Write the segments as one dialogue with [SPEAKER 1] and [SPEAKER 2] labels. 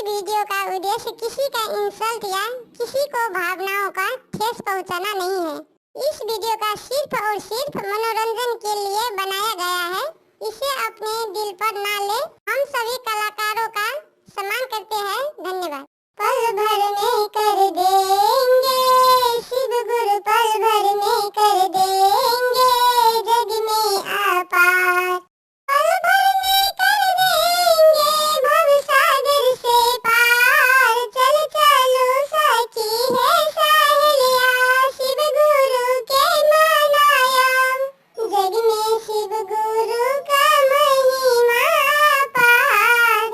[SPEAKER 1] Video का उद्देश्य किसी का इंसल्ट या किसी को भावनाओं का ठेस पहुंचाना नहीं है। इस वीडियो का सिर्फ और सिर्फ मनोरंजन के लिए बनाया गया है। इसे अपने दिल पर ना ले। हम सभी कलाकारों का सम्मान करते हैं। धन्यवाद। पल भर में कर देंगे शिव गुरु, पल भर में कर देंगे जग में आपार। पल भर में कर देंगे भव सागर से पार। चल चलो सखी है सहेलिया, शिव गुरु के मनाया। जग में शिव गुरु का महिमा पार।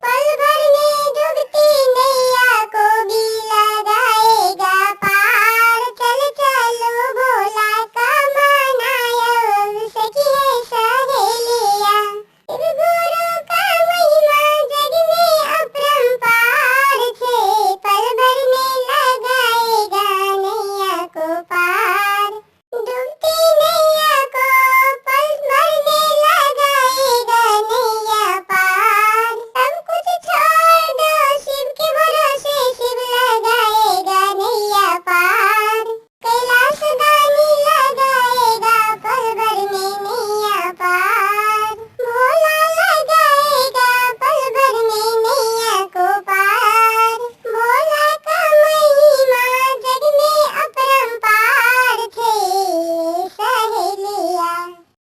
[SPEAKER 1] पल भर में डूबती नैया को भी लगाएगा पार। चल चलो भोला का मनाया, सखी है सहेलिया। शिव गुरु का महिमा जग में अपरंपार छे। पल भर में लगाएगा नैया को पार। डूबती नैया को पल भर में लगाएगा नैया पार। सब कुछ छोड़ दो शिव के भरोसे, शिव लगाएगा नैया पार। कैलाश दानी लगाएगा पल भर में नैया पार। भोला लगाएगा पल भर में नैया को पार। भोला का महिमा जग में अपरंपार छे सहेलिया।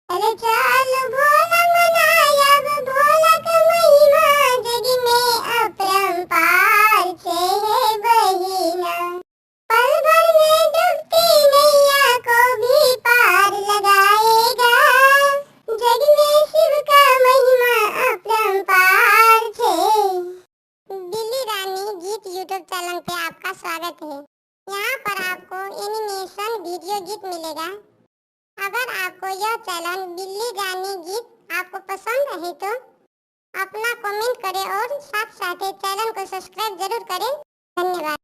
[SPEAKER 1] अरे चल भोला मनाया, भोला का महिमा जग में अपरंपार छे बहिना। पल भर में डूबती नैया को भी पार लगाएगा। जग में शिव का महिमा अपरंपार छे। बिल्ली रानी गीत यूट्यूब चैनल पे आपका स्वागत है। यहाँ पर आपको एनिमेशन वीडियो गीत मिलेगा। अगर आपको यह चैनल बिल्ली रानी गीत आपको पसंद है तो अपना कमेंट करें और साथ साथ चैनल को सब्सक्राइब जरूर करें। धन्यवाद।